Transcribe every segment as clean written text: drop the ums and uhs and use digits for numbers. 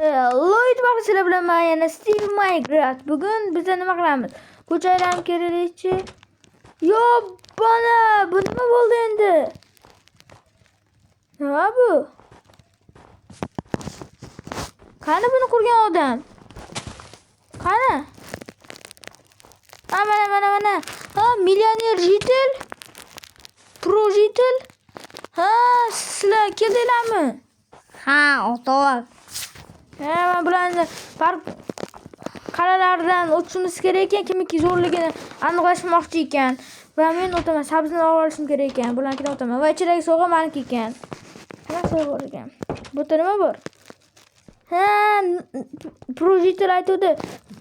Lloyd sizlar bilan men yana Steve Minecraft. Bugun biz nima qilamiz? Ko'cha aylanib kelaylikchi. Yo, bana, bu nima bo'ldi endi? Nima bu? Qani buni qurgan odam? Qani? Ha, mana, mana, mana. Ha, millioner jitel. Pro jitel. Ha, sizlar keldinglarmi? Ha, otob. Ha, men bularni park qal'alardan o'tishimiz kerak ekan, kimniki zo'rligini aniqlashmoqchi ekan. Va men o'taman, sabzini olishim kerak ekan. Bularnikidan o'taman. Va ichidagi sovg'a meniki ekan. Nima sovg'a bor ekan? Bu yerda nima bor? Ha, projektor aytuvdi.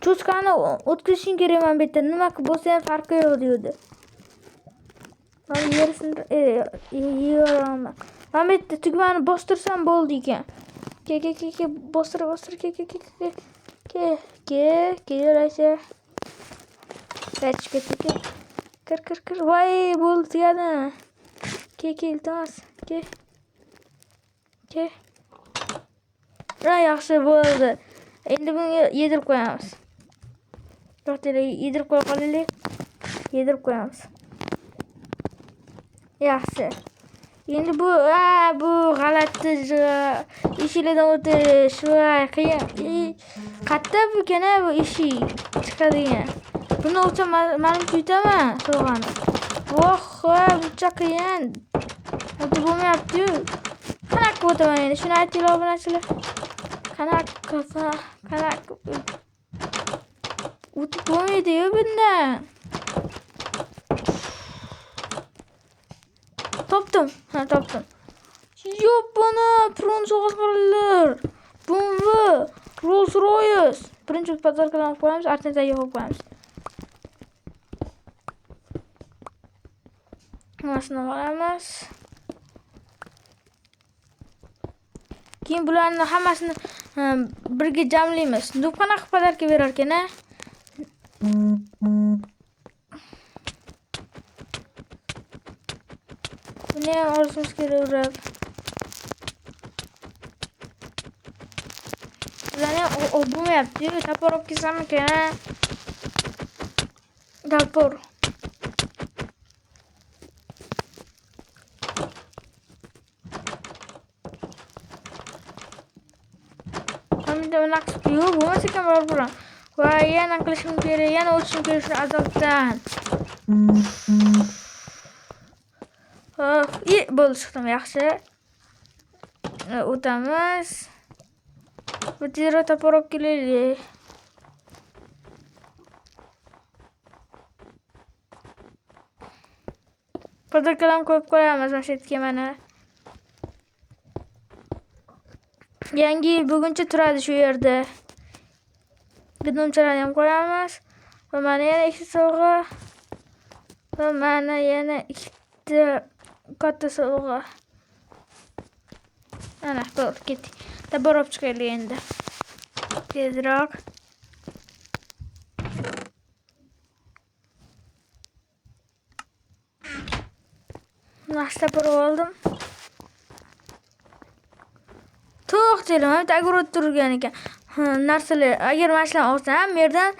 Cho'chqani o'tkazishing kerak mana bu yerda. Nima bo'lsa ham farqi yo'q deydi. Mana yerisini yeyveraman. Mana bu yerda tugmani bostirsam bo'ldi ekan. Ke ke ke ke bostir bostir ke ke ke ke ke ke ke aka. Qaytib ketdi ke. Kir kir kir. Voy, bo'ldi tugadi. Ke ke iltimos. Ke. Ke. Ha, yaxshi bo'ldi. Endi buni yedirib qo'yamiz. To'xtanglar, yedirib qo'ya qolaylik. Yedirib qo'yamiz. Yaxshi. Endi bu, bu g'alati eshiklardan o'tish, voy, qiyin. Qayerda bu ekan, bu eshik chiqadigan. Buni o'tsam manimcha yutaman sovg'ani. Voh, buncha qiyin. O'tib bo'lmayapti-yu. Qanaqa qilib o'taman endi? Shuni aytinglar, obunachilar. Qanaqa qanaqa o'tib bo'lmaydi-yu bundan. Topdim. Ha, topdim. Yo'q, buni Pron sovg'asi qaranglar. BMW, Rolls Royce. Birinchi podarkadan olib qo'yamiz, artini tagiga qo'yib qo'yamiz. Hammasini olamiz. Keyin bularni hammasini birga jamlaymiz. Dub qanaqa podarka berar ekan, a? Buni ham olishimiz kerak urib. Bularni ham bo'lmayapti-yu. Topor olib kelsammikan, a? Topor. Hamda unaqa yo'q, bo'lmasa ekan baribir ham. Va yana qilishim kerak, yana o'tishim kerak shu azobdan. Oh, bo'ldi, chiqdim, yaxshi. O'tamiz. Bu tezroq topor olib kelaylik. Podarkalarni qo'yib qo'yamiz mana shu yerga mana. Yangi yil buguncha turadi shu yerda. Gidonchalarni ham qo'yamiz. Va mana yana ikkita sovg'a. Va mana yana ikkita katta sovg'a. Ana, bo'ldi, ketdik. Topor olib chiqaylik endi. Tezroq. Yaxshi topor oldim. To'xtanglar, mana bitta огород turgan ekan. Ha, narsalar, agar mana shularni olsam, bu yerdan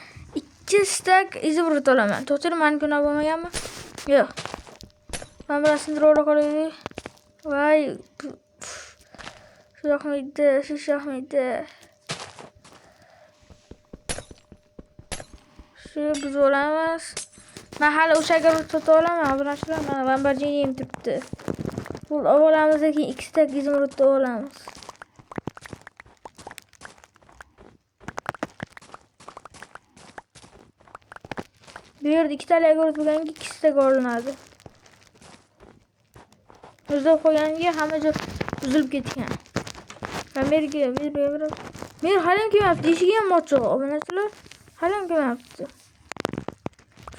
2 stak izumrud olaman. To'xtanglar, meniki unaqa bo'lmaganmi? Yo'q. Mana bularni sindirib ola qolaylik. Voy, shu yoqmaydi, shu yoqmaydi. Shu biz olamiz. Men hali o'sha огород sotib olaman. Obunachilar, mana Lamborghini ham turibdi. Pul olamiz, keyin 2 stak izumrudni olamiz. Bu yerda ikkitali огород bo'lganga 2 stak olinadi. Uzilib qolganga hamma joy uzilib ketgan. Va merga, merga, merga. Mer hali ham kelmayapti, eshigi ham ochiq. Obunachilar, hali ham kelmayapti.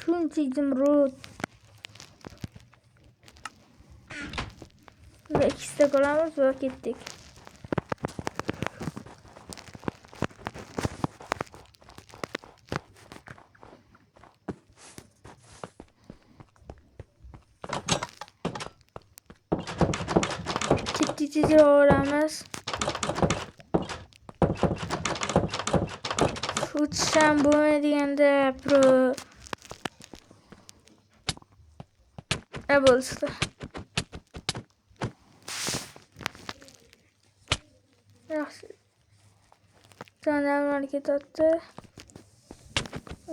Shuncha izumrud. Va 2 stak olamiz va ketdik. Tezroq olamiz. O'tisham bo'lmaydiganda pro. Bo'ldi. Yaxshi. Jonavlar ketyapti.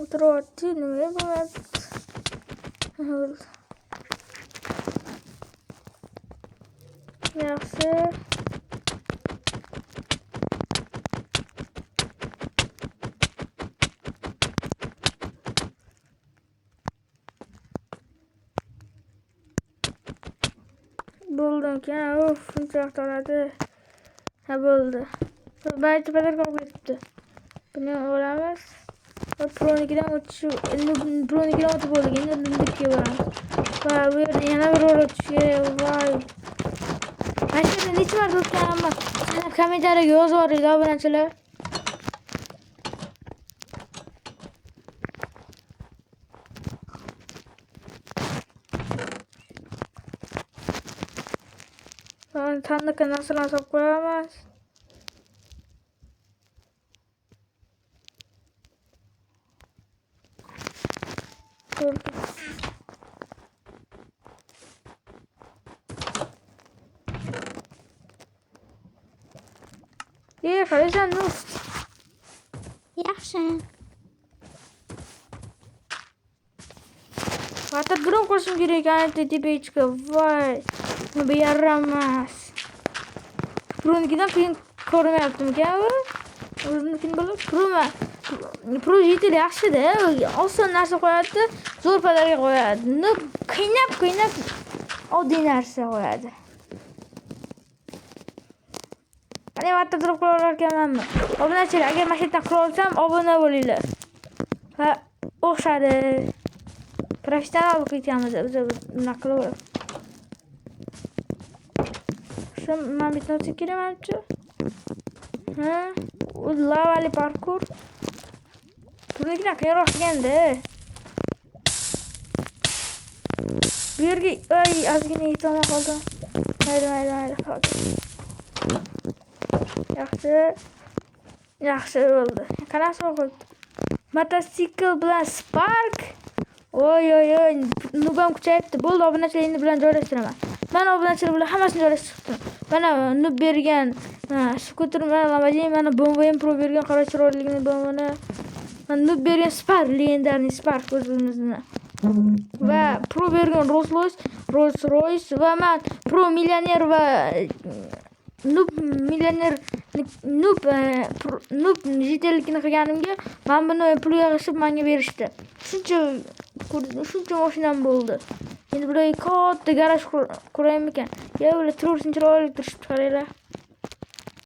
O'tiryapti, nima bo'lmayapti. Bo'ldi. Yaxshi. Bo'ldi ekan. Uf, shuncha vaqt oladi. Ha, bo'ldi. Barcha подарка olib ketibdi. Buni olamiz. Va pronikidan o'tish, endi pronikidan o'tib bo'ldik. Endi Nubnikiga boramiz. Va bu yerda yana bir rol o'tish kerak. Voy. Mana shu yerda necha marta o'tganman. Sizlar kommentariyaga yozib yuboringlar, obunachilar. Sandiqqa narsalarni solib qo'yamiz. Bo'ldi. Qalaysan, Nur? Yaxshi. Water drop qilishim kerak ekan tepaga chiqib. Voy. Bu yaramas. Pronikidan qiyin ko'rmayaptimikan bu? O'zimnikini bilib, Proma. Pro yetil yaxshi-da. Oson narsa qo'yadi, zo'r подарка qo'yadi. Ну, qiynab qiynab oddiy narsa qo'yadi. Qani water drop qila olarkanmanmi? Obunachilar, agar mana shu yerdan qila olsam, obuna bo'linglar. Va o'xshadi. Professional bo'lib ketganmiz biz bunaqa qilib. Shu mana bitta o'tsa kerak manimcha. Ha, u lavali parkur. Bunikidan qiyinroq ekanda. Bu yerga ay ozgina yetolmay qoldim. Mayli, mayli, mayli, hozir. Yaxshi. Yaxshi bo'ldi. Qanaqasi qo'yibdi? Mototsikl bilan Spark. Oy oy oy, nubam kuchayibdi. Bo'ldi, obunachilar endi bilan joylashtiraman. Men obunachilar bilan hammasini joylashtirdim. Mana nub bergan skuter, mana Lamborghini, mana BMW Pro bergan qora chiroyligini BMWni. Mana nub bergan Spark, legendarniy Spark o'zimizni. Va Pro bergan Rolls Royce va man Pro millioner va Noob millioner Noob Noob jetellikini qilganimga men buni pul yig'ishib menga berishdi. Shuncha shuncha mashinam bo'ldi. Endi bularga katta garaj quraymikan? Ya ular tursin chiroyli turishibdi, qaranglar.